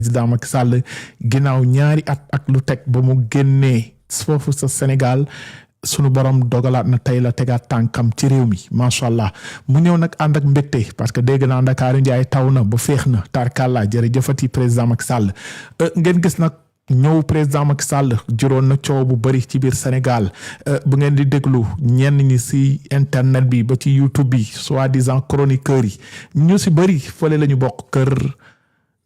président Macky Sall ginnaaw ñaari at ak lu teg ba mu génnee foofu sa Sénégal sunu borom dogalaat na tey la tegaat tànkam ci réew mi macha allah mu ñëw nag ànd ak mbégte parce que dégg naa Ndakaaru Njaay taw na ba féex na tarkalla jërëjëfati président Macky Sall ngeen gis nag ñëw président Macky Sall juróon na coow bu bëri ci biir Sénégal bu ngeen di déglu ñenn ñi si internet bi ba ci YouTube bi soi-disant chroniqueurs yi ñu si bëri fële la ñu bokk kër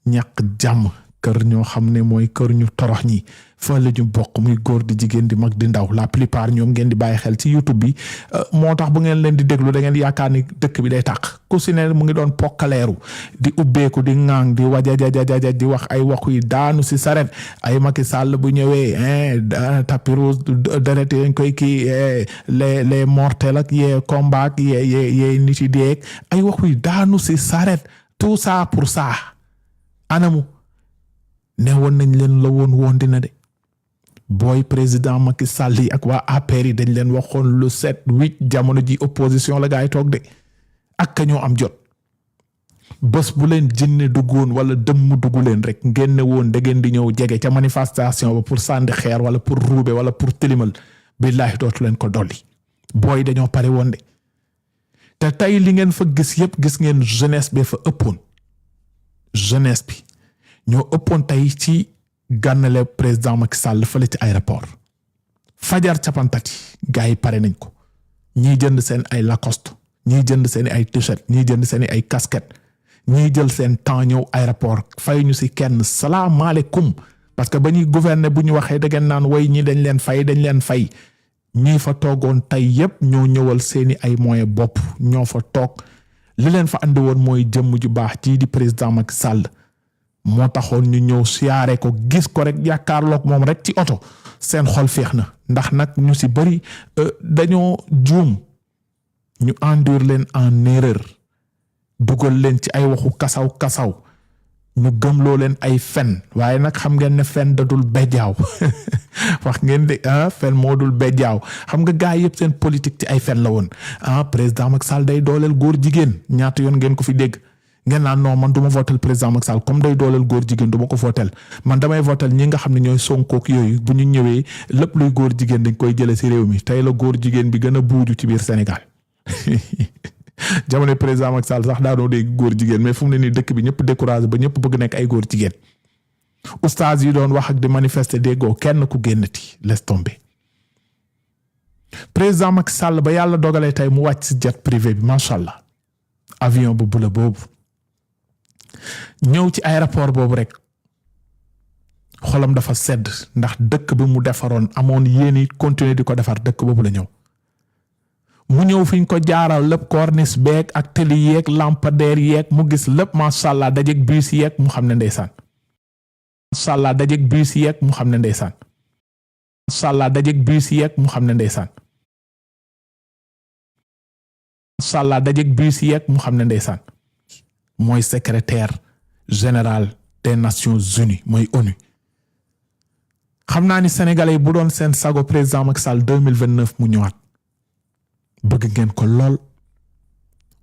ñàkk jàmm kër ñoo xam ne mooy kër ñu torox ñi fa la ñu bokk muy góor di jigéen di mag di ndaw la plupart ñoom ngeen di bàyyi xel ci YouTube bi moo tax bu ngeen leen di déglu da ngeen yaakaar ni dëkk bi day tàq ku si ne mu ngi doon pokkaleeru di ubbeeku di ŋaang di wajajajaja di wax ay waxu yi daanu si saret ay Macky Sall bu ñëwee tapis rouge deret yañ koy kii les mortels ak yee combat ak yee nit yi deeg ay waxu yi daanu si saret tout ça pour ça anamu ne woon nañ leen la woon dina de booy président Macky Sall yi ak waa Apres yi dañ leen waxoon lu 7-8 jamono ji opposition la gaa yi toog de ak ka ñoo am jot bés bu leen jinne duggoon wala dëmm dugg leen rek ngeen ne woon da ngeen di ñëw jege ca manifestation ba pour sànni xeer wala pour ruube wala pour tilimal billaahi dootu leen ko dolli booy dañoo pare woon de te tey li ngeen fa gis yëpp gis ngeen jeunesse bi fa ëppoon jeunesse bi ñoo ëppoon tey ci gànnale président Macky Sall fële ci aéroport fajar capantati gars yi pare nañ ko ñii jënd seen ay Lacoste ñii jënd seen ay t-shirt ñii jënd seen ay casquette ñii jël seen temps ñëw aéroport fay ñu si kenn salaamaaleykum parce que ba ñuy gouverner bu ñu waxee da ngeen naan way ñi dañ leen fay ñii fa toogoon tey yépp ñoo ñëwal seeni ay moyens bopp ñoo fa toog li leen fa andi woon mooy jëmm ju baax ji di président Macky Sall moo taxoon ñu ñëw siyaare ko gis ko rek yaakaarloog moom rek ci oto seen xol féex na ndax nag ñu si bëri dañoo juum ñu endurer leen en erreur dugal leen ci ay waxu kasaw ñu gëmloo leen ay fen waaye nag xam ngeen ne fen dadul bejjaaw wax ngeen de fen moo dul bejjaaw xam nga gars yëpp seen politique ci ay fen la woon président Macky Sall day dooleel góor jigéen ñaata yoon ngeen ko fi dégg ngeen naan non man du ma votel président Macky Sall comme day dooleel góor jigéen du ma ko votel man damay votel ñi nga xam ne ñooy sonkook yooyu bu ñu ñëwee lépp luy góor jigéen dañ koy jële si réew mi tey la góor jigéen bi gën a buuju ci biir Sénégal jamono président Macky Sall sax daa doon dégg góor jigéen mais fu mu ne nii dëkk bi ñëpp découragé ba ñëpp bëgg nekk ay góor jigéen oustaz yi doon wax ak di manifester déggoo kenn ku génnati laisse tomber président Macky Sall ba yàlla dogalee tey mu wàcc si jet privé bi macha allah avion bu bula boobu ñëw ci aéroport boobu rek xolam dafa sedd ndax dëkk bi mu defaroon amoon yéeni continuer di ko defar dëkk boobu la ñëw mu ñëw fi ñu ko jaaral lépp corniche beeg ak tëli yeeg lampadaire yeeg mu gis lépp macha allah dajeeg bus yeeg mu xam ne ndeysaan macha allah dajeeg bus yeeg mu xam ne ndeysaan macha allah dajeeg bus yeeg mu xam ne ndeysaan macha allah dajeeg bus yeeg mu xam ne ndeysaan mooy secrétaire général des Nations Unies mooy ONU xam naa ni sénégalais bu doon seen sago président Macky Sall 2029 mu ñëwaat bëgg ngeen ko lool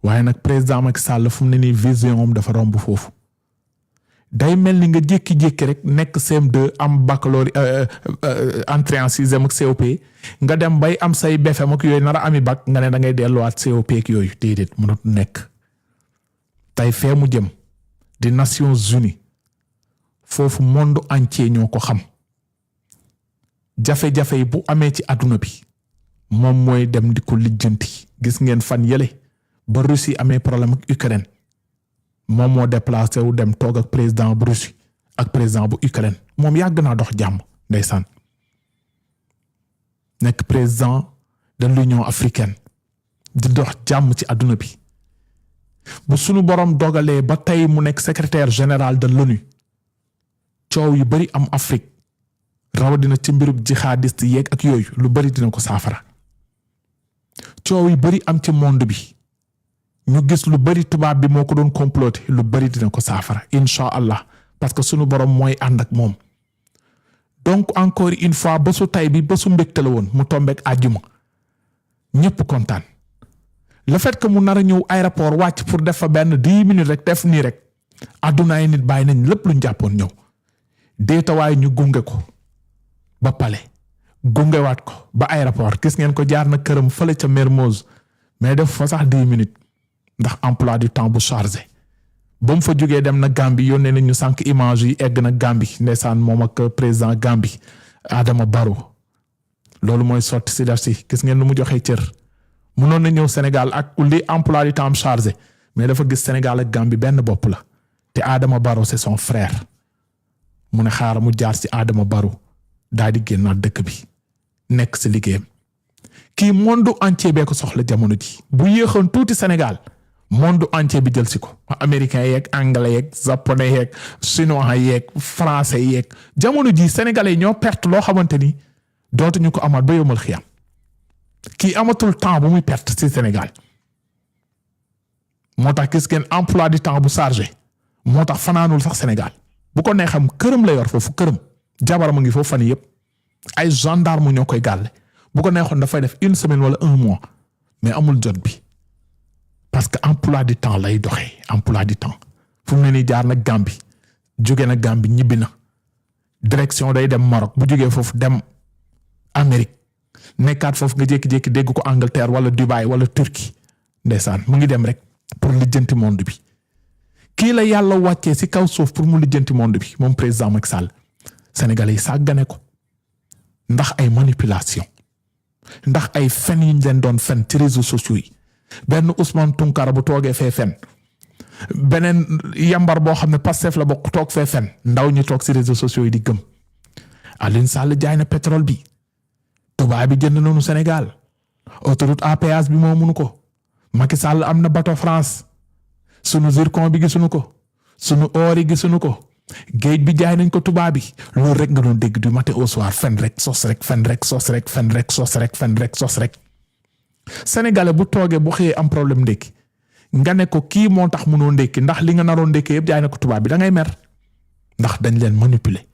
waaye nag président Macky Sall fu mu ne nii vision am dafa romb foofu day mel ni nga jékki-jékki rek nekk CM2 am baccalauréat entrée en sixième ak COP nga dem bay am say BFM ak yooyu nar a ami bac nga ne da ngay delluwaat COP ak yooyu déedéet mënut nekk tey fee mu jëm di Nations Unies foofu monde entier ñoo ko xam jafe-jafe yi bu amee ci àdduna bi moom mooy dem di ko lijjanti gis ngeen fan yële ba Russie amee problème ak Ukraine moom moo déplacé wu dem toog ak président bu Russie ak président bu Ukraine moom yàgg naa dox jàmm ndeysaan nekk président de l'Union africaine di dox jàmm ci àdduna bi bu sunu borom dogalee ba tey mu nekk secrétaire général de l'ONU coow yu bari am Afrique rawatina ci mbirub jihadiste yeeg ak yooyu lu bari dina ko saafara coow yu bari am ci monde bi ñu gis lu bari tubaab bi moo ko doon comploter lu bari dina ko saafara incha allah parce que sunu borom mooy ànd ak moom donc encore une fois bésu tay bi bésu mbégte la woon mu tombeek àjjuma ñëpp kontaan le fait que mu nar a ñëw aéroport wàcc pour def fa benn 10 minutes rek def nii rek addunaay nit bàyyi nañ lépp lu ñu jàppoon ñëw déetawaay ñu gunge ko ba palais gungewaat ko ba aéroport gis ngeen ko jaar na këram fële ca Mermoz mais def fa sax 10 minutes ndax emploi du temps bu chargé ba mu fa jógee dem na Gambie yónnee nañu sànq image yi egg na Gambie ndeysaan moom ak président Gambie Adama Barrow loolu mooy sotti si def si gis ngeen nu mu joxee cër mënoon na ñëw Sénégal ak li emploi du temps chargé mais dafa gis Sénégal ak Gambie benn bopp la te Adama Barrow c'est son frère mu ne xaaral mu jaar ci Adama Barrow daal di génnaat dëkk bi nekk si liggéeyam kii monde entier bee ko soxla jamono ji bu yéexoon tuuti Sénégal monde entier bi jël si ko américain yeeg anglais yeeg japonais yeeg chinois yeeg français yeeg jamono ji sénégalais ñoo perte loo xamante ni dootuñu ko amaat ba yomal xiyam kii amatul temps bu muy perte ci Sénégal moo tax gis ngeen emploi du temps bu chargé moo tax fanaanul sax Sénégal bu ko neexam këram la yor foofu këram jabaram a ngi foofu fan yëpp ay gendarme ñoo koy gàlle bu ko neexoon dafay def 1 semaine wala 1 mois mais amul jot bi parce que emploi du temps lay doxee emploi du temps fu mu ne nii jaar na Gambie jóge na Gambie ñibbi na direction day dem Maroc bu jógee foofu dem Amérique nekkaat foofu nga jékki-jékki dégg ko Angleterre wala Dubaï wala Turquie ndeysaan mu ngi dem rek pour lijjanti monde bi kii la yàlla wàccee ci kaw suuf pour mu lijjanti monde bi moom président Macky Sall sénégalais yi sàggane ko ndax ay manipulation ndax ay fen yi ñu leen doon fen ci réseaux sociaux yi benn Ousmane Tounkara bu toogee fee fen beneen yambar boo xam ne Pastef la bokk toog fee fen ndaw ñi toog ci réseaux sociaux yi di gëm Alioune Sall jaay na pétrole bi tubaab bi jënd nañu Sénégal autoroute à péage bi moo mënu ko Macky Sall am na bateau France sunu zircon bi gisuñu ko sunu or yi gisuñu ko géej bi jaay nañ ko tubaab bi loolu rek nga doon dégg du matin au soir fen rek sos rek fen rek sos rek fen rek sos rek fen rek sos rek sénégalais bu toogee bu xëyee am problème ndékki nga ne ko kii moo tax mënoo ndékki ndax li nga naroon ndékkee yëpp jaay na ko tubaab bi da ngay mer ndax dañ leen manipuler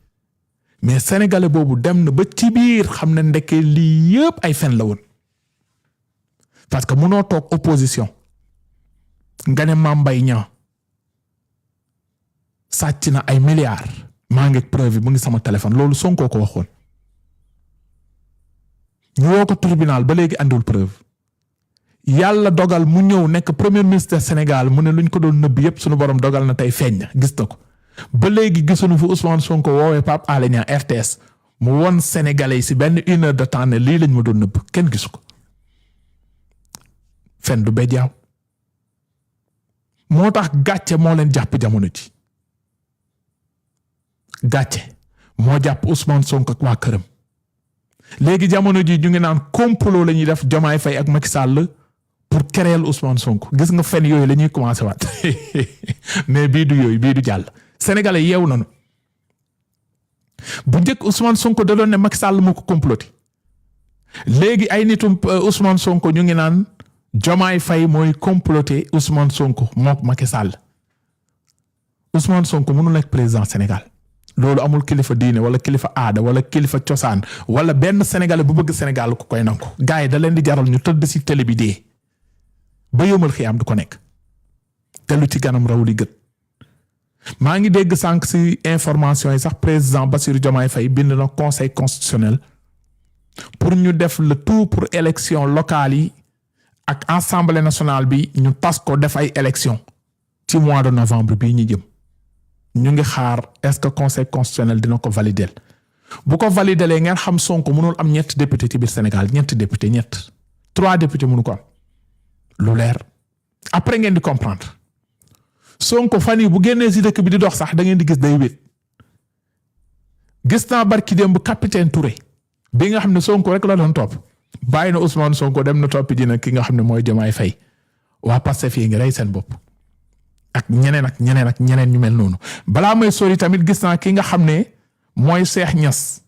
mais sénégalais boobu dem na ba ci biir xam ne ndekkee lii yëpp ay fen la woon parce que mënoo toog opposition nga ne Mame Mbaye Niang sàcc na ay milliards maa ngi preuve mu ngi sama téléphone loolu Sonko ko waxoon ñu woo ko tribunal ba léegi andul preuve yàlla dogal mu ñëw nekk premier ministre Sénégal mu ne luñ ko doon nëbb yépp suñu borom dogal na tey feeñ na gis na ko ba léegi gisuñu fu Ousmane Sonko woowee Pape Alé Niang RTS mu won Sénégalais si benn 1 heure de temps ne lii lañ ma doon nëbb kenn gisu ko fen du bejjaaw moo tax gàcce moo leen jàpp jamono ji gàcce moo jàpp Ousmane Sonko ak waa këram léegi jamono ji ñu ngi naan complot la ñuy def Diomaye Faye ak Macky Sall pour créer Ousmane Sonko gis nga fen yooyu la ñuy commencé waat mais bii du yooyu bii du jàll sénégalais yeewu nañu bu njëkk Ousmane Sonko da doon ne Macky Sall moo ko comploté léegi ay nitum Ousmane Sonko ñu ngi naan Diomaye Faye mooy comploté Ousmane Sonko mook Macky Sall Ousmane Sonko mënu nekk président Sénégal loolu amul kilifa diine wala kilifa aada wala kilifa cosaan wala benn sénégalais bu bëgg Sénégal ku koy nangu gars yi da leen di jaral ñu tëdd ci télé bi dee ba yomal xiyaam du ko nekk te lu ci ganam raw li gët maa ngi dégg sànq ci information yi sax président Bassirou Diomaye Faye bind na conseil constitutionnel pour ñu def le tout pour élection locale yi ak assemblée nationale bi ñu tas ko def ay élection ci mois de novembre bii ñu jëm ñu ngi xaar est-ce que conseil constitutionnel dina ko valider bu ko valider ngeen xam Sonko mënul am 3 député ci biir Sénégal 3 député 3 député mënu ko am lu leer après ngeen di comprendre Sonko fan yi bu génnee ci dëkk bi di dox sax da ngeen di gis day wét gis naa barki démb capitaine Touré bi nga xam ne Sonko rek la doon topp bàyyi na Ousmane Sonko dem na toppi dina ki nga xam ne mooy Diomaye Faye waa Pastef yi ngi rey seen bopp ak ñeneen ñu mel noonu balaa may sori tamit gis naa ki nga xam ne mooy Cheikh Niass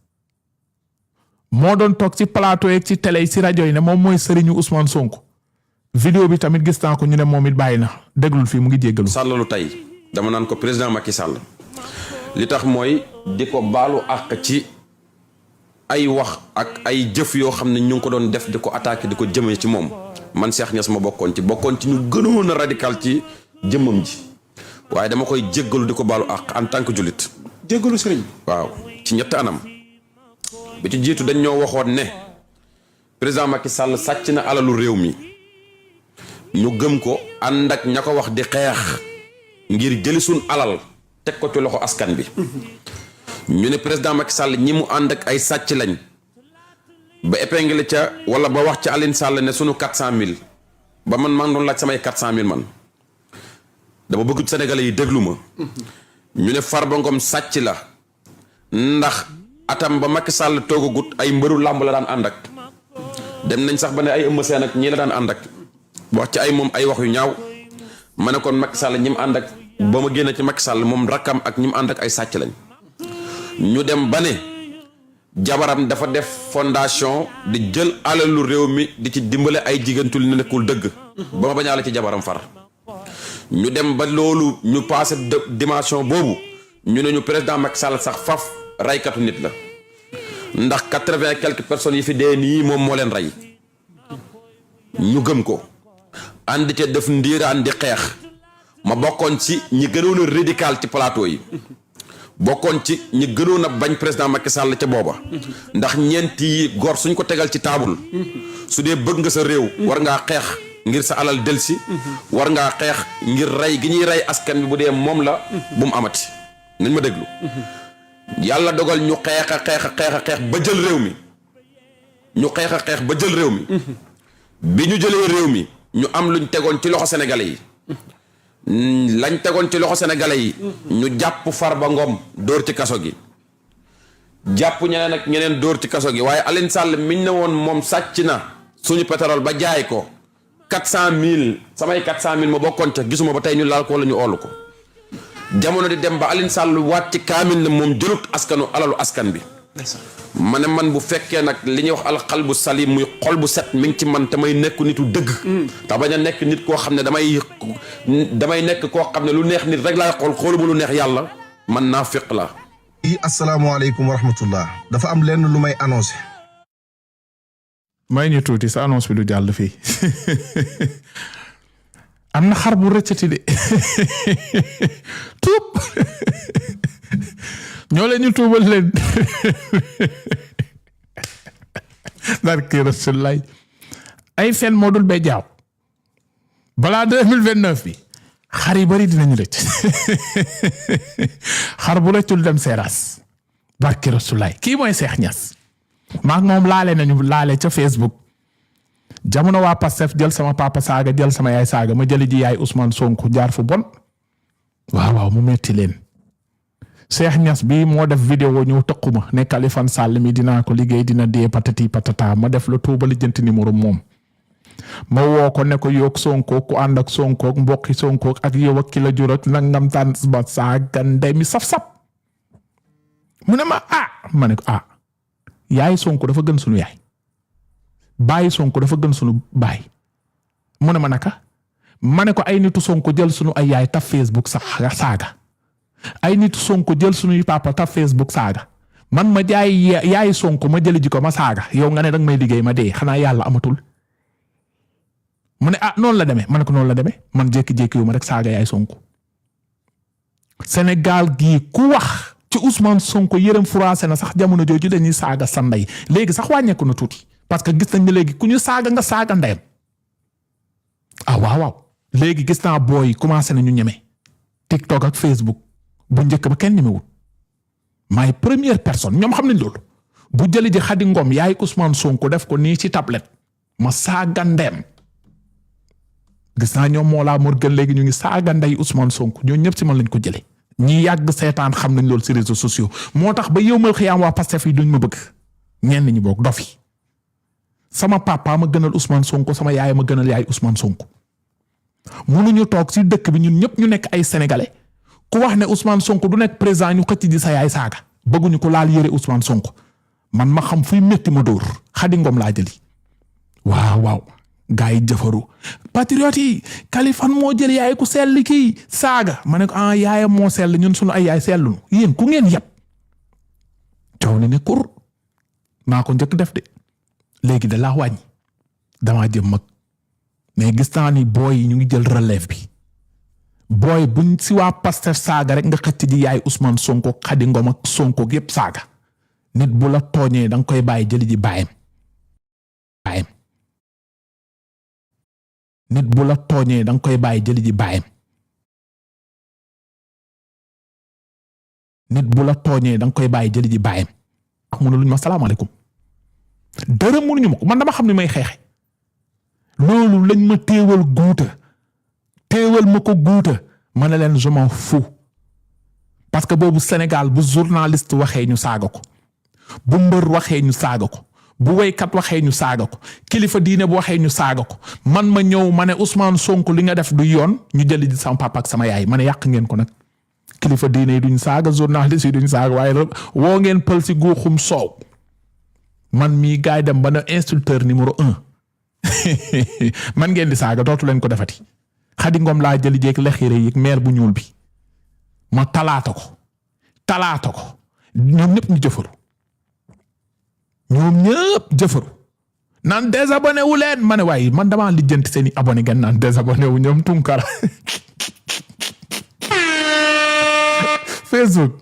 moo doon toog ci plateau yeeg ci télé yi ci rajo yi ne moom mooy sëriñu Ousmane Sonko vidéo bi tamit gis naa ko ñu ne moom it bàyyi na déglul fii mu ngi jéggalu sàllalu tey dama naan ko président Macky Sall li tax mooy di ko baalu àq ci ay wax ak ay jëf yoo xam ne ñu ngi ko doon def di ko attaqué di ko jëmee ci moom man Cheikh Niass ma bokkoon ci ñu gënoon a radical ci jëmmam ji waaye dama koy jéggalu di ko baalu àq en tant que jullit jéggalu sëriñ. waaw ci ñett anam bi ci jiitu dañ ñoo waxoon ne président Macky Sall sàcc na alalu réew mi ñu gëm ko ànd ak ña ko wax di xeex ngir jëli suñ alal teg ko ci loxo askan bi ñu ne président Macky Sall ñi mu ànd ak ay sàcc lañ ba épingle ca wala ba wax ci Aline Sall ne sunu 400000 ba man maa ngi doon laaj samay 400000 man dama bëgg Sénégalais yi déglu ma ñu ne Farba Ngom sàcc la ndax atam ba Macky Sall toogagut ay mbëru làmb la daan ànd ak dem nañ sax ba ne ay Eumeu Sène ak ñii la daan ànd ak wax ci ay moom ay wax yu ñaaw ma ne kon Macky Sall ñi mu ànd ak ba ma génn ci Macky Sall moom rakkam ak ñi mu ànd ak ay sàcc lañ ñu dem ba ne jabaram dafa def fondation di jël alalu réew mi di ci dimbale ay jigéentul ne nekkul dëgg ba ma bañaale ci jabaram far ñu dem ba loolu ñu passé dimension boobu ñu ne ñu président Macky Sall sax faf raykatu nit la ndax 80 et quelques personnes yi fi dee nii moom moo leen rey ñu gëm ko ànd te def ndiiraan di xeex ma bokkoon ci ñi gënoon a radical ci plateau yi bokkoon ci ñi gënoon a bañ président Macky Sall ca booba ndax ñeenti yi góor suñ ko tegal ci taabul su dee bëgg nga sa réew war ngaa xeex ngir sa alal delsi war ngaa xeex ngir rey gi ñuy rey askan bi bu dee moom la bu mu amati nañ ma déglu yàlla dogal ñu xeex a xeex ba jël réew mi ñu xeex a xeex ba jël réew mi bi ñu jëlee réew mi ñu am luñ tegoon ci loxo sénégalais yi lañ tegoon ci loxo sénégalais yi ñu jàpp Farba Ngom dóor ci kaso gi jàpp ñeneen ak ñeneen dóor ci kaso gi waaye Aline Sall miñ ne woon moom sàcc na suñu pétrole ba jaay ko 400000 samay 400000 ma bokkoon ca gisuma ba tey ñu laal ko wala ñu oolu ko jamono di dem ba Aline Sall waat ci kaamil ne moom jëlut askanu alalu askan bi ma ne man bu fekkee nag li ñuy wax alxalbu salim muy xol bu set mi ngi ci man te may nekk nitu dëgg te bañ a nekk nit koo xam ne damay nekk koo xam ne lu neex nit rek laay xooluma lu neex yàlla man naa fiq la asalaamaaleykum wa rahmatullah dafa am lenn lu may annoncé may ñu tuuti sa annonce bi du jàll fii am na xar bu rëccati de tuub ñoo leen ñu tuubal leen barke Rasulullah ay fen moo dul bay jaaw balaa 2029 bi xar yi bari dinañu rëcc xar bu rëccul dem seeraas barke Rasulullah kii mooy Cheikh Niass maak moom laale ca Facebook jamono waa Pastef jël sama papa saaga jël sama yaay saaga ma jëli ji yaay Ousmane Sonko jaar fu bon waaw mu metti leen Cheikh Niass bi moo def vidéo ñëw tëquma ne Kaliphone Sall mi dinaa ko liggéey dina dee patati patata ma def la tuuba lijjanti numéro moom ma woo ko ne ko yoog Sonko ku ànd ak Sonko mbokki Sonko ak yow ak ki la jur ak nangam tànn ba saaga ndey mi saf-saf mu ne ma ne ko yaay Sonko dafa gën sunu yaay baay Sonko dafa gën sunu baay mu ne ma naka ma ne ko ay nitu Sonko jël sunu ay yaay taf Facebook saaga ay nitu Sonko jël sunuy papa taf Facebook saaga man ma jaay yaay Sonko ma jëli ji ko ma saaga yow nga ne danga may liggéey ma dee xanaa yàlla amatul mu ne noonu la demee ma ne ko noonu la demee man jékki-jékki wu ma rek saaga yaay Sonko Sénégal gii ku wax ci Ousmane Sonko yërëm froissé na sax jamono jooju dañuy saaga sa ndey léegi sax wàññeeku na tuuti parce que gis nañ ne léegi ku ñu saaga nga saaga ndeyam waaw léegi gis naa booy commencé nañu ñeme TikTok ak Facebook bu njëkk ba kenn ñemewul maay première personne ñoom xam nañ loolu bu jëli ji Xadi Ngom yaay Ousmane Sonko def ko nii ci tablette ma saaga ndeyam gis naa ñoom moo laa Morgan léegi ñu ngi saaga ndey Ousmane Sonko ñoo ñëpp ci man lañ ko jëlee ñi yàgg seetaan xam nañ loolu ci réseaux sociaux moo tax ba yowmal xiyaam waa Pastef yi duñ ma bëgg ñenn ñi boog dof yi sama papa ma gënal Ousmane Sonko sama yaay ma gënal yaay Ousmane Sonko mënuñu toog ci dëkk bi ñun ñëpp ñu nekk ay sénégalais ku wax ne Ousmane Sonko du nekk président ñu xëcc ji sa yaay saaga bëgguñu ko laal yére Ousmane Sonko man ma xam fuy métti ma dóor Xadi Ngom laa jëli waaw gaa yi jëfaru patriote yi Kaliphone moo jël yaay ku sell kii saaga ma ne ko yaayam moo sell ñun sunu ay yaay sellunu yéen ku ngeen yeb coow ni ne kur maa ko njëkk def de léegi da laa wàññi damaa jëm mag mais gis naa ni booy yi ñu ngi jël relève bi booy buñ si waa Pastef saaga rek nga xëcc ji yaay Ousmane Sonko Khady Ngom ak Sonko yépp saaga nit bu la tooñee danga koy bàyyi jëli ji baayam nit bu la tooñee danga koy bàyyi jëli ji baayam nit bu la tooñee danga koy bàyyi jëli ji baayam wax mu ne luñ ma salaamaaleykum dërëm mënuñu ma ko man dama xam ne may xeexe loolu lañ ma téewal ma ko guuta ma ne leen je m'en fous parce que boobu Sénégal bu journaliste waxee ñu saaga ko bu mbër waxee ñu saaga ko bu waykat waxee ñu saaga ko kilifa diine bu waxee ñu saaga ko man ma ñëw ma ne Ousmane Sonko li nga def du yoon ñu jëli di sama papa ak sama yaay ma ne yàq ngeen ko nag kilifa diine yi duñ saaga journaliste yi duñ saaga waaye rek woo ngeen pël si guuxum soow man mii gaay dem ba na instructeur numéro 1 man ngeen di saaga dootu leen ko defati Khady Ngom laa jëli jeeg lexire yi meer bu ñuul bi ma talaata ko ñoom ñëpp ñu jëfaru naan désabonné wu leen ma ne waaye man damaa lijjanti seeni abonné ngeen naan désabonné wu ñoom Tunkara Facebook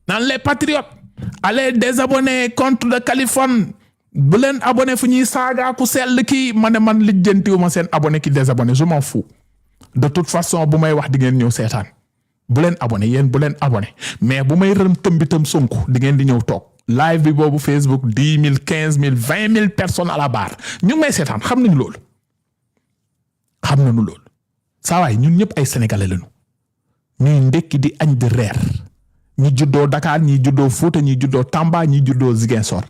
naan les patriotes allez désabonner compte de kaliphone bu leen abonné fu ñuy saaga ku sell kii ma ne man lijjantiwuma seen abonné ki désabonné je m'en fous de toute façon bu may wax di ngeen ñëw seetaan bu leen abonné yéen bu leen abonné mais bu may rëm tëmbitam Sonko di ngeen di ñëw toog live bi boobu Facebook 10 000 15 000 20 000 personnes à la barre ñu ngi may seetaan xam nañu loolu saa waay ñun ñëpp ay sénégalais lañu ñuy ndekki di añ di reer ñi juddoo Dakar ñi juddoo Fouta ñi juddoo Tamba ñi juddoo Ziguinchor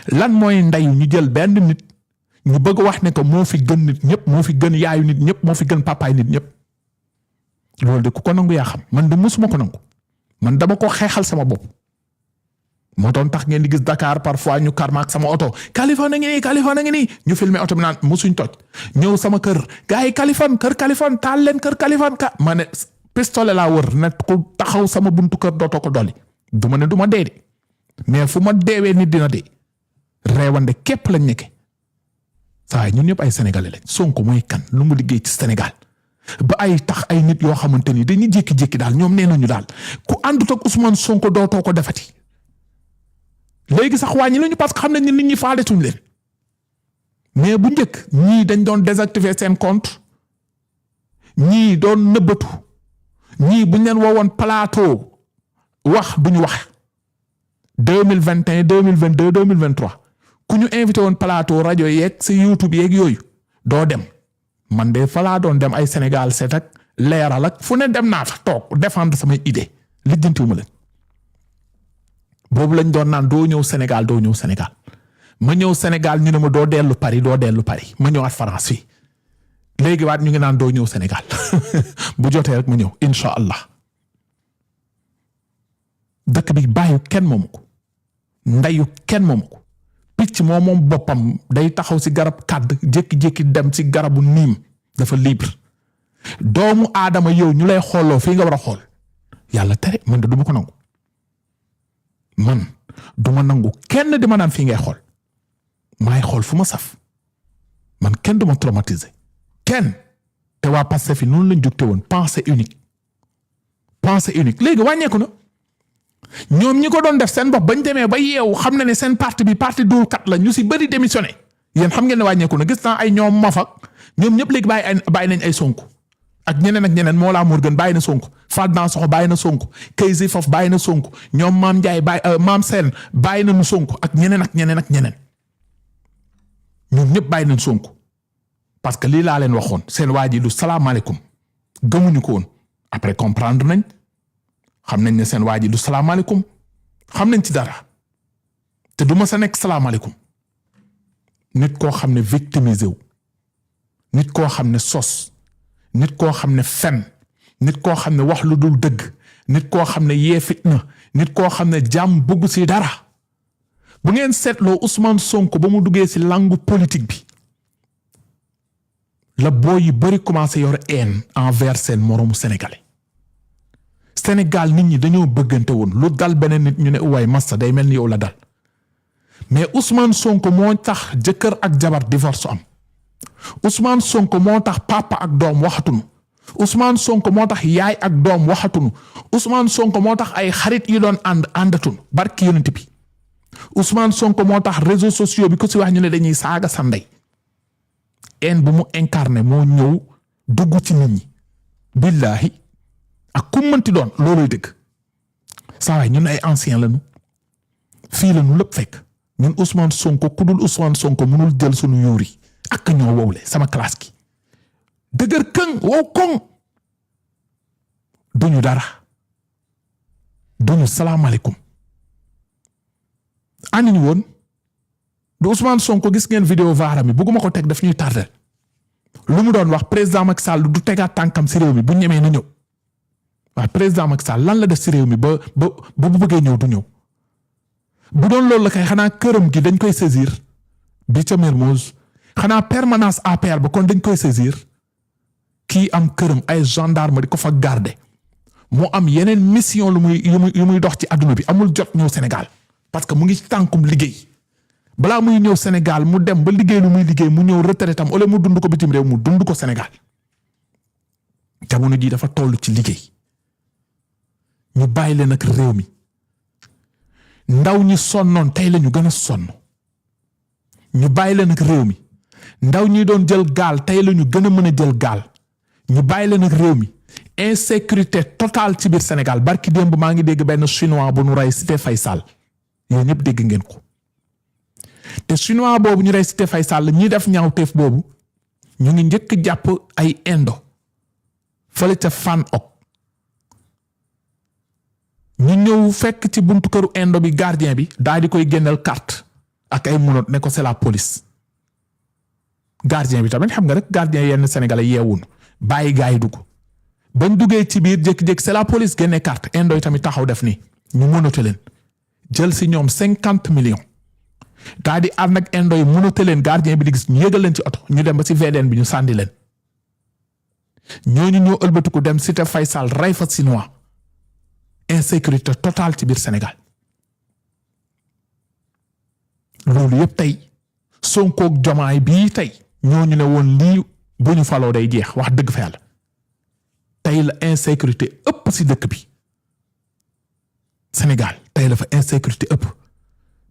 lan mooy ndeyu ñu jël benn nit ñu bëgg wax ne ko moo fi gën nit ñëpp moo fi gën yaayu nit ñëpp moo fi gën papaay nit ñëpp loolu de ku ko nangu yaa xam man de musuma ko nangu man dama ko xeexal sama bopp moo doon tax ngeen di gis Dakar parfois ñu karmaak sama oto kaliphone a ngi nii ñu filmer oto bi naan musuñ toj ñëw sama kër gars yi kër kaliphone taal leen kër kaliphone ma ne pistolet laa wër ne ku taxaw sama buntu kër dootoo ko dolli du ma ne du ma dee de mais fu ma deewee nit dina dee reewande képp lañ nekke saa ñun ñëpp ay sénégalais lañ Sonko mooy kan lu mu liggéey ci Sénégal ba ay tax ay nit yoo xamante ni dañuy jékki-jékki daal ñoom nee nañu daal ku àndut ak Ousmane Sonko dootoo ko defati léegi sax wàññi lañu parce que xam nañ ni nit ñi faaletuñ leen mais bu njëkk ñii dañ doon désactiver seen compte ñii doon nëbbatu ñii buñ leen woowoon plateau wax duñu wax 2021 2022 2023 ku ñu invité woon plateau rajo yeeg sa YouTube yeeg yooyu doo dem man de falaa doon dem ay Sénégal set ak leeral ak fu ne dem naa fa toog défendre samay idée lijjantiwuma leen boobu lañ doon naan doo ñëw Sénégal ma ñëw Sénégal ñu ne ma doo dellu Paris ma ñëwaat France fii léegi waat ñu ngi naan doo ñëw Sénégal bu jotee rek ma ñëw incha allah dëkk bi bàyyi kenn moomu ko ndayu kenn moomu ko picc moom boppam day taxaw si garab kàdd jékki-jékki dem si garabu niim dafa libre doomu aadama yow ñu lay xooloo fii nga war a xool yàlla tere man de du ma ko nangu man du ma nangu kenn di ma naan fii ngay xool maay xool fu ma saf man kenn du ma traumatiser kenn te waa Pastef fi noonu lañ jógte woon pensée unique léegi wàññeeku na ñoom ñi ko doon def seen bopp bañ demee ba yeewu xam na ne seen parti bi parti dóorkat la ñu si bëri démissionné yéen xam ngeen ne wàññeeku na gis naa ay ñoom mafak ñoom ñëpp léegi bàyyi nañ ay Sonko ak ñeneen moo laa Morgan bàyyi na Sonko Fadna Soxo bàyyi na Sonko Kaysi Fof bàyyi na Sonko ñoom Maam Ndiaye Maam Sène bàyyi nañu Sonko ak ñeneen ñoom ñëpp bàyyi nañ Sonko parce que lii laa leen waxoon seen waa ji du salaamaaleykum gëmuñu ko woon après comprendre nañ xam nañ ne seen waa ji du salaamaaleykum xam nañ ci dara te du ma sa nekk salaamaaleykum nit koo xam ne victimisé wu nit koo xam ne sos nit koo xam ne fen nit koo xam ne wax lu dul dëgg nit koo xam ne yee fitna nit koo xam ne jàmm bëgg si dara bu ngeen seetloo Ousmane Sonko ba mu duggee si langue politique bi la boo yi bari commencé yor haine envers seen moroomu sénégalais Sénégal nit ñi dañoo bëggante woon lu dal beneen nit ñu ne uwaay massa day mel ni yow la dal mais Ousmane Sonko moo tax jëkkër ak jabar divorce am Ousmane Sonko moo tax papa ak doom waxatuñu Ousmane Sonko moo tax yaay ak doom waxatunu Ousmane Sonko moo tax ay xarit yi doon àndatunu barki yonent bi Ousmane Sonko moo tax réseaux sociaux bi ku si wax ñu ne dañuy saaga sa ndey en bu mu incarné moo ñëw dugg ci nit ñi billahi ak ku mënti doon looluy dëgg saa waay ñun ay ancien lañu fii lañu lépp fekk ñun Ousmane Sonko ku dul Ousmane Sonko mënul jël sunu yuuri ak ñoo wowle sama classe gi dëgër këng wow koŋ duñu dara duñu salaamaaleykum aniñu woon du Ousmane Sonko gis ngeen vidéo vaara mi bëgguma ko teg daf ñuy tardel lu mu doon wax président Macky Sall du tegaat tànkam si réew mi bu ñemee na ñëw waaye président Macky Sall lan la def si réew mi ba bu bëggee ñëw du ñëw bu doon loolu la kay xanaa këram gi dañ koy saisir bi ca Mermoz xanaa permanence APR ba kon dañ koy saisir kii am këram ay gendarme di ko fa garder mu am yeneen mission yu muy dox ci adduna bi amul jot ñëw Sénégal parce que mu ngi ci tànkum liggéey balaa muy ñëw Sénégal mu dem ba liggéey lu muy liggéey mu ñëw retraite am ole mu dund ko bitim réew mu dund ko Sénégal jamono ji dafa toll ci liggéey ñu bàyyi leen ak réew mi ndaw ñi sonnoon tey la ñu gën a sonn ñu bàyyi leen ak réew mi ndaw ñi doon jël gaal tey la ñu gën a mën a jël gaal ñu bàyyi leen ak réew mi insécurité totale ci biir Sénégal barki démb maa ngi dégg benn chinois bu nu rey cité Faysal yooyu ñëpp dégg ngeen ko te chinois boobu ñu rey cité Faysal ñi def ñaawteef boobu ñu ngi njëkk jàpp ay indo fële ca fan ok ñu ñëw fekk ci buntu këru indo bi gardien bi daal di koy génneel carte ak ay munoot ne ko c'est la police gardien bi tamit xam nga rek gardien yenn sénégalais yeewun bàyyi gaa yi dugg bañ duggee ci biir jékki-jékki c'est la police génne carte indo yi tamit taxaw def nii ñu mënote leen jël si ñoom 50 millions daal di ànd ak indo yi mënote leen gardien bi di gis ñu yëgal leen ci oto ñu dem ba ci VDN bi ñu sànni leen ñooñu ñoo ëlbatiku dem cité Faysal rey fa chinois insécurité totale ci biir Sénégal loolu yëpp tey Sonko ak Jomaay bii tey ñooñu ne woon lii bu ñu faloo day jeex wax dëgg fa yàlla tey la insécurité ëpp si dëkk bi Sénégal tey la fa insécurité ëpp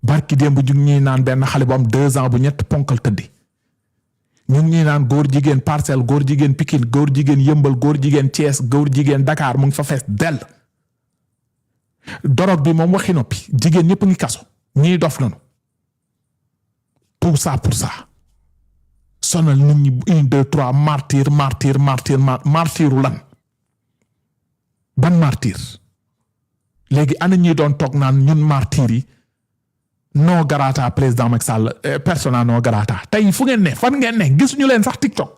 barki démb ñu ngi ñuy naan benn xale bu am 2 ans bu ñett ponkal tëddi ñu ngi ñuy naan góor jigéen Parcelles góor jigéen Pikine góor jigéen Yëmbal góor jigéen Thiès góor jigéen Dakar mu ngi fa fees dell dorog bi moom waxi noppi jigéen ñëpp ngi kaso ñii dof nañu tout ça pour ça sonal nit ñi 1 2 3 martyru lan ban martyr léegi ana ñi doon toog naan ñun martyr yi non grata président Macky Sall persona non grata tey fu ngeen ne fan ngeen ne gisuñu leen sax TikTok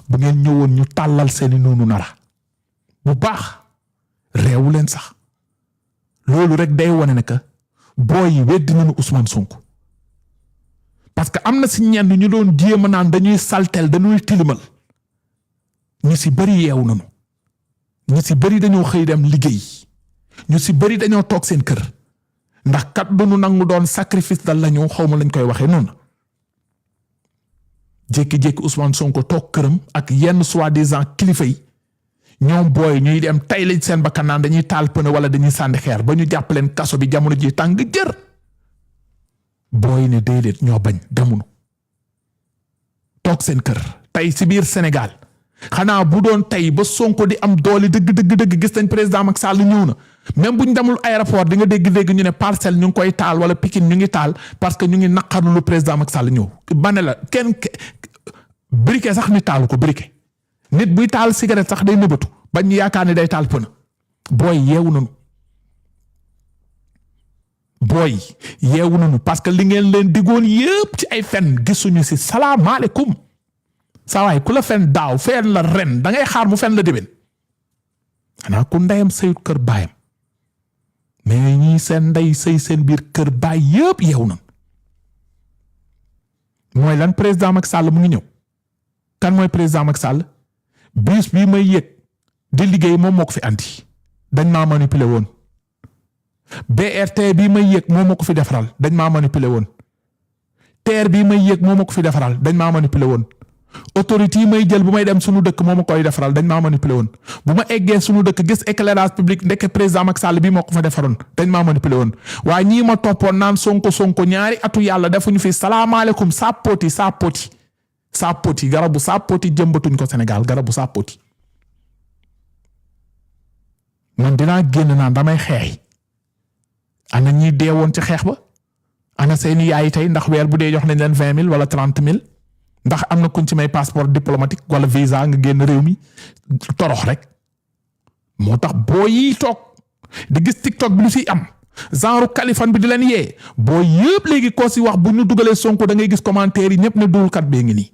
bu ngeen ñëwoon ñu tàllal seeni noonu nara bu baax réewu leen sax loolu rek day wane ne que booy yi weddi nañu Ousmane Sonko parce que am na si ñenn ñu doon jéem a naan dañuy saltel dañuy tilimal ñu si bëri yeewu nañu ñu si bëri dañoo xëy dem liggéey ñu si bëri dañoo toog seen kër ndax kat duñu nangu doon sacrifice dal la ñu xaw ma lañ koy waxee noonu jékki-jékki Ousmane Sonko toog këram ak yenn soi-disant kilifa yi ñoom booy ñuy dem tay lañ seen bakkan naan dañuy taal pëne wala dañuy sànni xeer ba ñu jàpp leen kaso bi jamono ji tàng jër booy ne déedéet ñoo bañ demunu toog seen kër tey si biir Sénégal xanaa bu doon tey ba Sonko di am doole dëgg gis nañ président Macky Sall ñëw na même bu ñu demul aéroport di nga dégg ñu ne Parcelles ñu ngi koy taal wala Pikine ñu ngi taal parce que ñu ngi naqarlu lu président Macky Sall ñëw ba ne la kenn briquet sax ni taalu ko briquet nit buy taal cigarette sax day nëbatu bañ ñu yaakaar ne day taal pëna booy yeewu nañu parce que li ngeen leen diggoon yëpp ci ay fen gisuñu si salaamaaleykum saa waay ku la fen daaw fen la ren da ngay xaar mu fen la déwén xanaa ku ndeyam sëyut kër baayam mais ñii seen ndey sëy seen biir kër baay yëpp yeewu nañ mooy lan président Macky Sall mu ngi ñëw kan mooy président Macky Sall bis bii may yëg di liggéey moom moo ko fi andi dañ maa manipuler woon BRT bii may yëg moom moo ko fi defaral dañ maa manipuler woon TER bii may yëg moom moo ko fi defaral dañ maa manipuler woon autorité yi may jël bu may dem sunu dëkk moo ma koy defaral dañ maa manipulé woon bu ma eggee sunu dëkk gis éclairage public ndekk président Macky Sall bii moo ko fa defaroon dañ maa manipulé woon waaye ñii ma toppoon naan sonko ñaari atu yàlla defuñu fi salaamaaleykum saapoti garabu saapoti jëmbatuñ ko Sénégal garabu saapoti man dinaa génn naan damay xeex ana ñi dee woon ci xeex ba ana seeni yaay tey ndax weer bu dee jox nañ leen 20 000 wala 30 000 ndax am na kuñ ci may passeport diplomatique wala visa nga génn réew mi torox rek moo tax boo yi toog di gis TikTok bi lu fi am genre kaliphone bi di leen yee boo yëpp léegi koo si wax bu ñu dugalee Sonko da ngay gis commentaire yi ñëpp ne dulkat bee ngi nii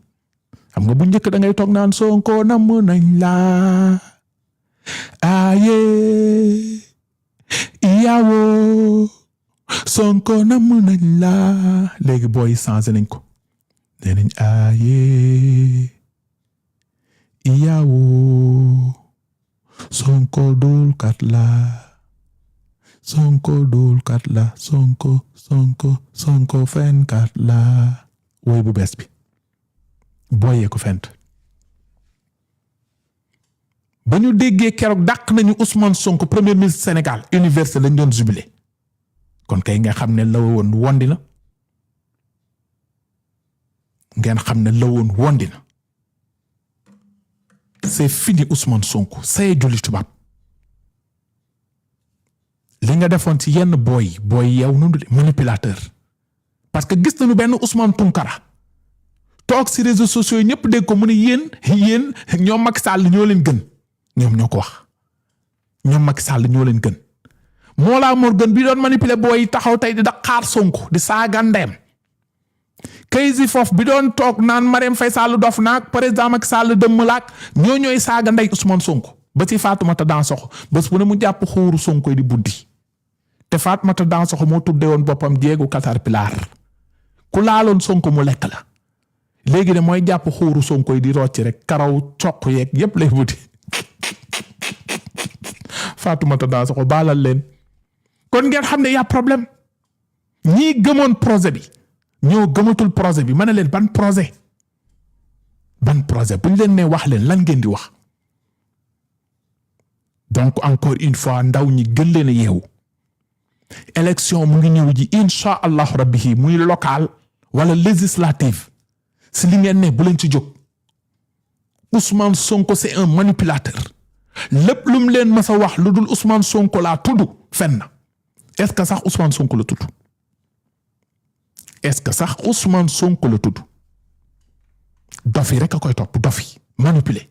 xam nga bu njëkk da ngay toog naan Sonko namm nañ la aye iyaawo Sonko namm nañ la léegi booy changé nañ ko nee nañ aye iyaawo Sonko dulkat la Sonko fenkat la woy bu bees bi booyee ko fent ba ñu déggee keroog dàq nañu Ousmane Sonko premier ministre Sénégal université lañ doon jubilé kon kay nga xam ne la woon wondi na ngeen xam ne la woon wondi na c'est fini Ousmane Sonko say julli tubaab li nga defoon ci yenn booy yow nu manipulateur parce que gis nañu benn Ousmane Tounkara toog ci réseaux sociaux yi ñëpp dégg ko mu ne yéen ñoom Macky Sall ñoo leen gën ñoom ñoo ko wax ñoom Macky Sall ñoo leen gën Mollah Morgun bi doon manipuler booy taxaw tey di daqaar Sonko di saaga ndeem Kayzi Fof bi doon toog naan Marème Faye Sall dof naag président Macky Sall dëmm laak ñooy saaga ndey Ousmane Sonko ba ci Fatoumata Dansoxo bés bu ne mu jàpp xuuru Sonko di buddi te Fatoumata Dansoxo moo tuddee woon boppam jéegu Caterpillar ku laaloon Sonko mu lekk la léegi de mooy jàpp xuuru Sonko di rocci rek karaw coq yeeg yépp lay buddi Fatoumata Dansoxo baalal leen kon ngeen xam ne y a problème ñii gëmoon projet bi ñoo gëmatul projet bi ma ne leen ban projet bu ñu leen ne wax leen lan ngeen di wax donc encore une fois ndaw ñi gën leen a yeewu élection mu ngi ñëw ji insha allahu rabbi muy local wala législative si li ngeen ne bu leen ci jóg Ousmane Sonko c'est un manipulateur lépp lu mu leen mas a wax lu dul Ousmane Sonko laa tudd fen na est-ce que sax Ousmane Sonko la tudd dof yi rek a koy topp dof yi manipuler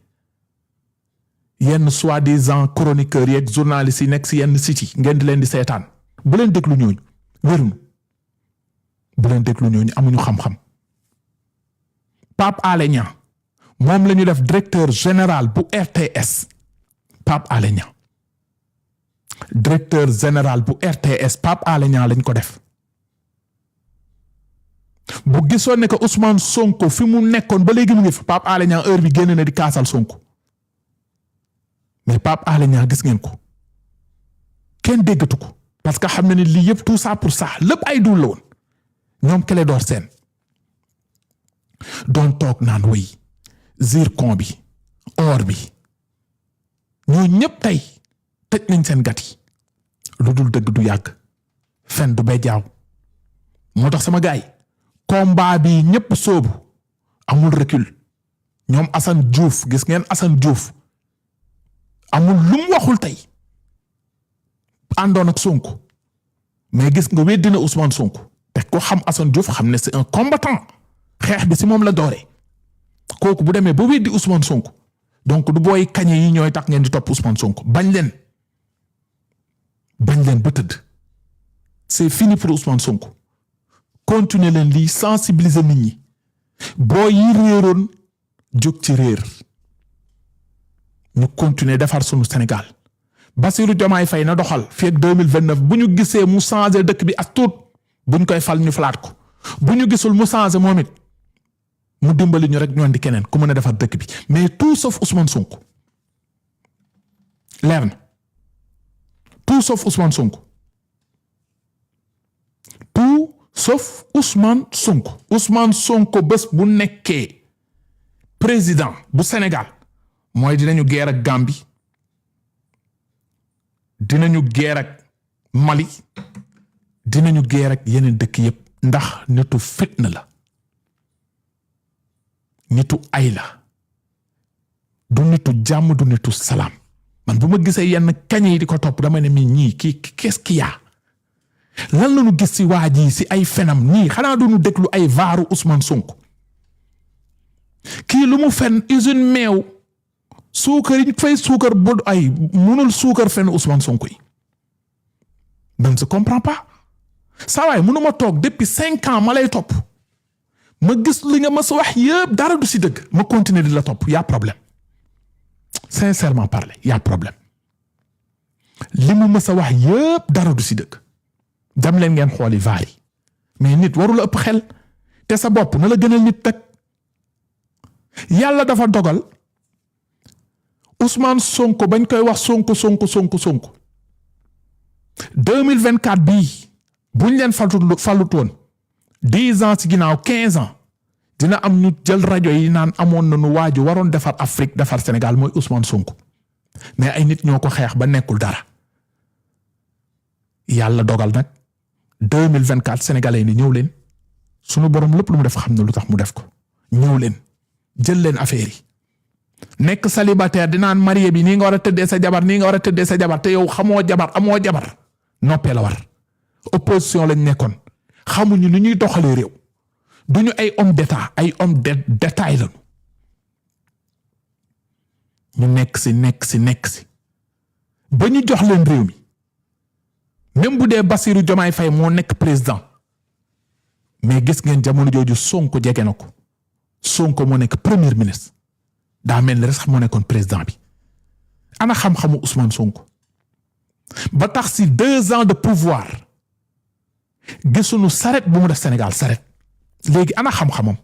yenn soi-disant chroniqueurs yeeg journalistes yi nekk si yenn sites yi ngeen di leen di seetaan bu leen déglu ñooñu wéruñu bu leen déglu ñooñu amuñu xam-xam Pape Alé Niang moom la ñu def directeur général bu RTS Pape Alé Niang directeur général bu RTS Pape Alé Niang lañ ko def bu gisoon ne que Ousmane Sonko fi mu nekkoon ba léegi mu ngi fi Pape Alé Niang heure bi génn na di kaasal Sonko mais Pape Alé Niang gis ngeen ko kenn déggatu ko parce que xam na ne lii yëpp tout ça pour ça lépp ay dul la woon ñoom Clédor Sène doon toog naan wéy zircon bi or bi ñoo ñëpp tey tëj nañ seen gat yi lu dul dëgg du yàgg fen du bejjaaw moo tax sama gaay combat bi ñëpp soobu amul recul ñoom Assane Diouf gis ngeen Assane Diouf amul lu mu waxul tey àndoon ak Sonko mais gis nga weddina Ousmane Sonko te ko xam Assane Diouf xam ne c'est un combattant xeex bi si moom la doore kooku bu demee ba weddi Ousmane Sonko donc du booy kañe yi ñooy tax ngeen di topp Ousmane Sonko bañ leen ba tëdd c'est fini pour Ousmane Sonko continuer leen lii sensibiliser nit ñi boo yi réeroon jóg ci réer ñu continuer defar sunu Sénégal Bassirou Diomaye Faye na doxal fii ak 2029 bu ñu gisee mu changé dëkk bi ak tuut buñ koy fal ñu falaat ko bu ñu gisul mu changé moom it mu dimbali ñu rek ñoon di keneen ku mën a defar dëkk bi mais tout sauf Ousmane Sonko leer na tout sauf Ousmane Sonko tout sauf Ousmane Sonko bés bu nekkee président bu Sénégal mooy dinañu guerre ak Gambie dinañu guerre ak Mali dinañu guerre ak yeneen dëkk yépp ndax nitu fitna la nitu ay la du nitu jàmm du nitu salaam man bu ma gisee yenn kañ yi di ko topp dama ne mi ñii kii qu'est-ce qu'il y a lan la ñu gis ci waa ji ci ay fenam ñii xanaa du ñu déglu ay vaaru Ousmane Sonko kii lu mu fen usine meew suukar yi fay suukar bu ay mënul suukar fen Ousmane Sonko yi je ne comprends pas saa waay mënuma toog depuis 5 ans ma lay topp ma gis li nga ma sa wax yëpp dara du ci dëgg ma continuer di la topp y a problème sincèrement parler y a problème li mu ma sa wax yëpp dara du ci dëgg dem leen ngeen xooli vaar yi mais nit warula ëpp xel te sa bopp na la gënal nit teg yàlla dafa dogal Ousmane Sonko bañ koy wax Sonko 2024 bii buñ leen falut woon 10 ans ci ginnaaw 15 ans dina am ñu jël rajo yi naan amoon na nu waaju waroon defar Afrique defar Sénégal mooy Ousmane Sonko mais ay nit ñoo ko xeex ba nekkul dara yàlla dogal nag 2024 sénégalais ni ñëw leen sunu borom lépp lu mu def xam na lu tax mu def ko ñëw leen jël leen affaire yi nekk célibataire di naan marié bi nii nga war a tëddee sa jabar nii nga war a tëddee sa jabar te yow xamoo jabar amoo jabar noppee la war opposition lañ nekkoon xamuñu ni ñuy doxalee réew duñu ay homme d'état ay homme de détail lañu ñu nekk si ba ñu jox leen réew mi même bu dee Bassirou Diomaye Faye moo nekk président mais gis ngeen jamono jooju Sonko jege na ko Sonko moo nekk premier ministre daa mel ni rek sax moo nekkoon président bi ana xam-xamu Ousmane Sonko ba tax si 2 ans de pouvoir gisuñu saret bu mu def Sénégal saret léegi ana xam-xamam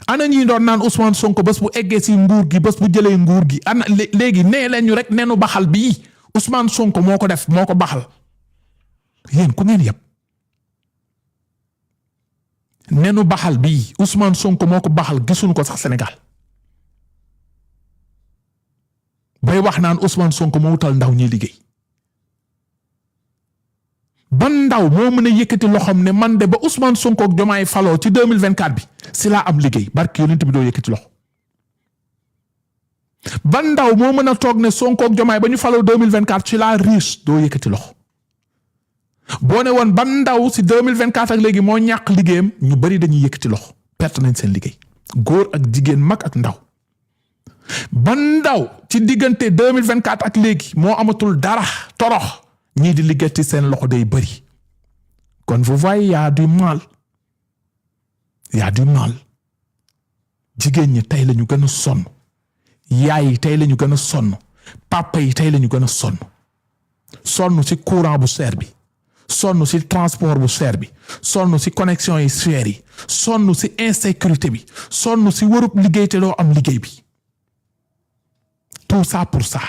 ana ñi doon naan Ousmane Sonko bés bu eggee si nguur gi bés bu jëlee nguur gi ana léegi nee leen ñu rek nenu baxal bii Ousmane Sonko moo ko def moo ko baxal yéen ku ngeen yëpp nenu baxal bii Ousmane Sonko moo ko baxal gisuñu ko sax Sénégal bay wax naan Ousmane Sonko moo wutal ndaw ñi liggéey ban ndaw moo mën a yëkkati loxoom ne man de ba Ousmane Sonko ak Diomaye faloo ci 2024 bi si laa am liggéey barki yonent bi doo yëkkati loxo ban ndaw moo mën a toog ne Sonko ak Diomaye ba ñu faloo 2024 ci laa riche doo yëkkati loxo boo ne woon ban ndaw si 2024 ak léegi moo ñàkk liggéeyam ñu bari dañuy yëkkati loxo perte nañ seen liggéey góor ak jigéen mag ak ndaw ban ndaw ci diggante 2024 ak léegi moo amatul dara torox ñii di liggéey seen loxo day bari kon vous voyez y a du mal jigéen ñi tey lañu gën a sonn yaay yi tey lañu gën a sonn papa yi tey lañu gën a sonn ci courant bu seer bi sonn ci transport bu seer bi sonn ci connexion yi seer yi sonn ci insécurité bi sonn ci warub liggéey te doo am liggéey bi tout ça pour ça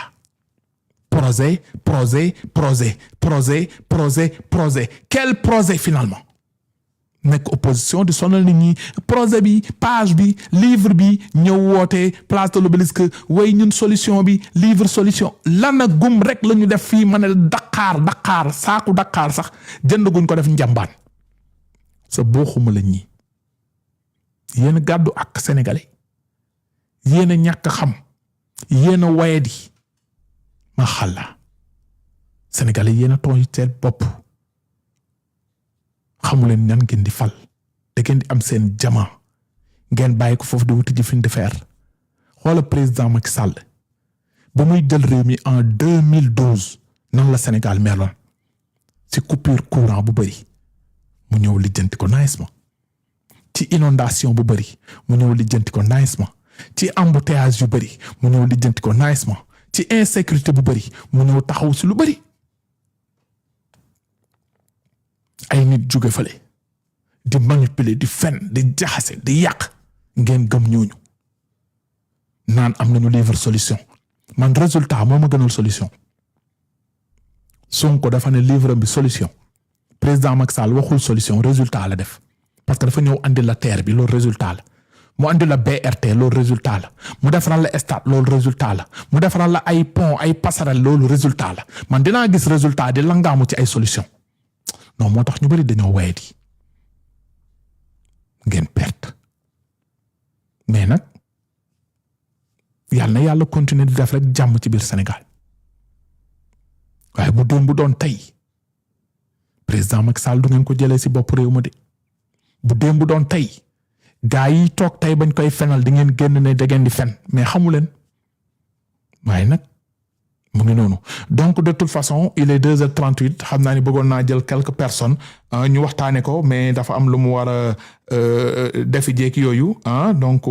projet quel projet finalement nekk opposition di sonal nit ñi projet bi page bi livre bi ñëw woote place de l'Obélisque way ñun solution bi livre solution lana gum rek la ñu def fii ma ne Dakar saaku Dakar sax jënd guñ ko def njambaan sa booxuma la ñi yéen gàddu ak sénégalais yéen a ñàkk xam yéen a wayadi ma xalla sénégalais yéen a tooñ seen bopp xamuleen ñan ngeen di fal da ngeen di am seen jama ngeen bàyyi ko foofu di wuti ji fin de fer xoola président Macky Sall ba muy jël réew mi en 2012 nan la Sénégal meloon ci coupure courant bu bëri mu ñëw lijjanti ko naajement ci inondation bu bëri mu ñëw lijjanti ko naajement ci embouteillage yu bëri mu ñëw lijjanti ko naajement ci insécurité bu bëri mu ñëw taxaw ci lu bëri ay nit jóge fale di manipuler di fen di jaxase di yàq ngeen gëm ñooñu naan am nañu livre solution man résultat moo ma gënal solution Sonko dafa ne livre bi solution président Macky Sall waxul solution résultat la def parce que dafa ñëw andi la terre bi loolu résultat la mu andi la BRT loolu résultat la mu defaral la stade loolu résultat la mu defaral la ay pont ay passerelle loolu résultat la man dinaa gis résultat di langaamu ci ay solution non moo tax ñu bari dañoo wayadi ngeen perte mais nag yàlla na yàlla continuer di def rek jàmm ci biir Sénégal waaye bu doon tey président Macky Sall du ngeen ko jëlee si bopp réew ma de bu doon tey gaa yi toog tey bañ koy fenal di ngeen génn ne da ngeen di fen mais xamu leen waaye nag mu ngi noonu donc de toute façon il est 2h38 xam naa ni bëggoon naa jël quelques personnes ñu waxtaane ko mais dafa am lu mu war a defi jékki yooyu donc